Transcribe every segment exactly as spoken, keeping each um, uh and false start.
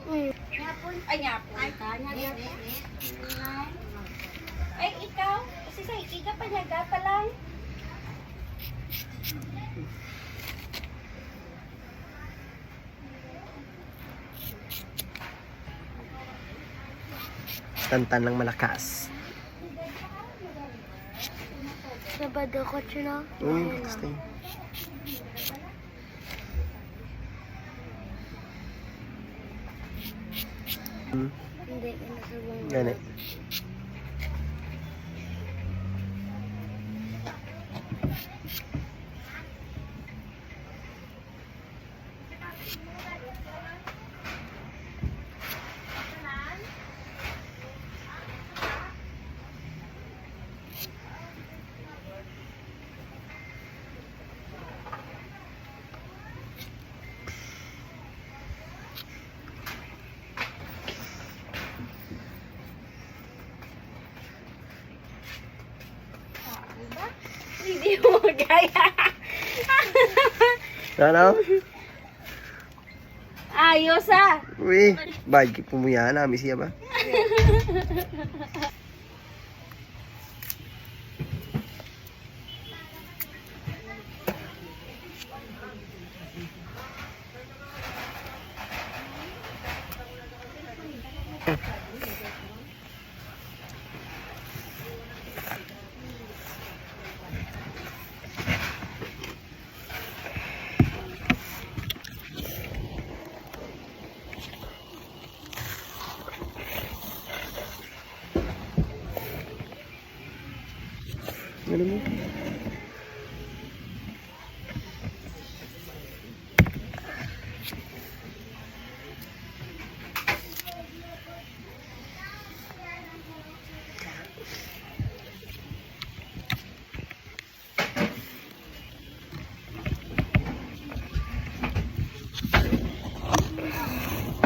Mm. Nyapon, ay, nyapon. Ay, ka, nyapon. Ay, ikaw? Kasi sa ikiga pa, nyaga pa lang. Tantan lang malakas. Sabado ko, Chino. Uy, Ayan bakas lang. Tayo. Hmm. Hindi, ano sa mga Gani. Hindi mo gaya. Ano? Ayos, ah. Uy, bad kay pumuya na, miss siya ba? Ano mo?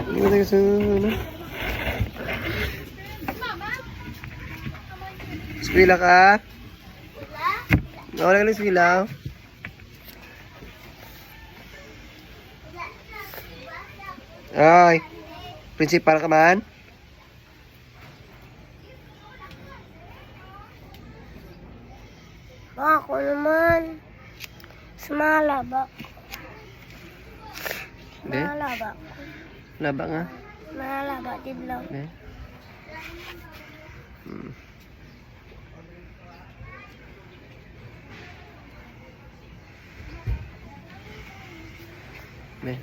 Ano ba tayo sa, ano? Eskwela ka? Nawala ka ng eskwela? Ay, principal ka man? Ako naman. Sa mga laba. Hindi. Mga laba. Laba nga. Mga laba, tidlaw. Hindi. Hmm. Be.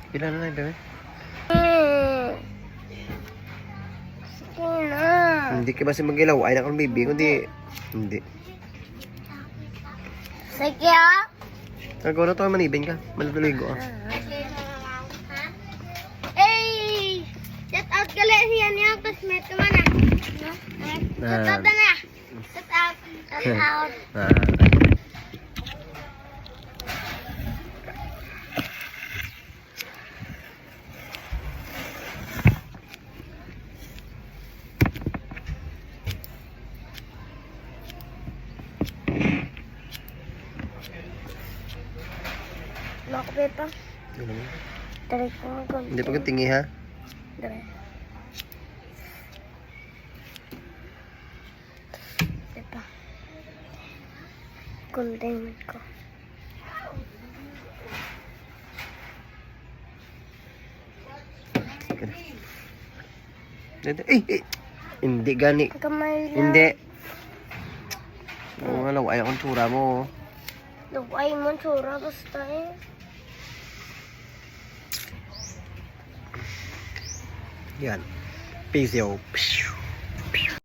Pila na lang, be? Hmm. Sige na. Hindi ka ba si magilaw? Ay, nakon, baby. Kundi, hindi. Sige, ah. Ako na to, manibin ka. Malulugo, ah. Hey! Shout out ka lang siya niya, classmate ko man, ah. Shout out na. Shout out. Shout out. Ah. Makapit pa. Ano mo? Tarik ko mo kung Hindi pa ka tingi, ha? Dali. Ito. Containment ko. Dito. Eh, eh. Hindi gani. Kamay lang. Hindi. Oo, ano, ayaw kong tsura mo. Lugay mo, tsura, basta eh. Yan. Piso.